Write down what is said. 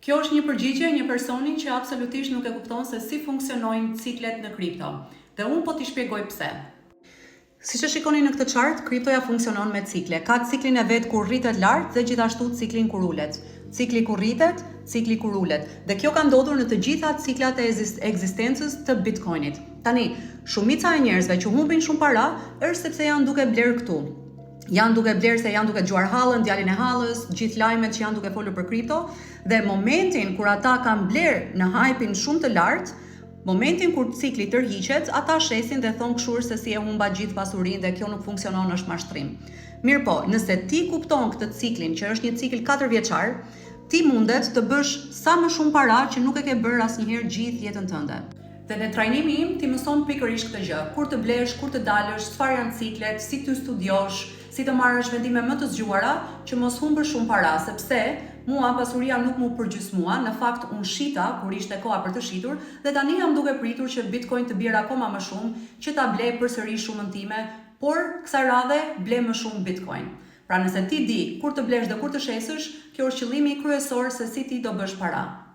Kjo është një përgjigje e një personi që absolutisht nuk e kupton se si funksionojnë ciklet në kripto. Dhe unë po t'i shpjegoj pse. Siç e shikoni në këtë chart, kriptoja funksionon me cikle. Ka ciklin e vet kur rritet lart dhe gjithashtu ciklin kur ulet. Cikli kur rritet, cikli kur ulet. Dhe kjo ka ndodhur në të gjitha ciklat e ekzistencës të Bitcoinit. Tani, shumica e njerëzve që humbin shumë para është sepse janë duke blerë këtu. Janë duke blerë se janë duke dëgjuar hallën, djalin e hallës, gjithë lajmet që janë duke folur për kripto dhe momentin kur ata kanë blerë në hype-in shumë të lartë, momentin kur cikli tërhiqet, ata shesin dhe thonë kështu se si e humba gjithë pasurinë dhe kjo nuk funksionon, është mashtrim. Mirë po, nëse ti kupton këtë ciklin që është një cikël 4 vjeçar, ti mundet të bësh sa më shumë para që nuk e ke bërë asnjëherë gjithë jetën tënde. Dhe në trajnimi im ti mëson pikërisht këtë gjë, kur të blesh, kur të dalësh, çfarë janë ciklet, si të studiosh, si të marrësh vendime më të zgjuara që mos humbësh shumë para, sepse mua pasuria nuk mu përgjysmua, në fakt unë shita kur ishte koha për të shitur dhe tani jam duke pritur që Bitcoin të bjerë akoma më shumë që ta blej përsëri shumën time, por kësaj radhe ble më shumë Bitcoin. Pra nëse ti di kur të blesh dhe kur të shesësh, kjo është qëllimi kryesor se si ti do bësh para.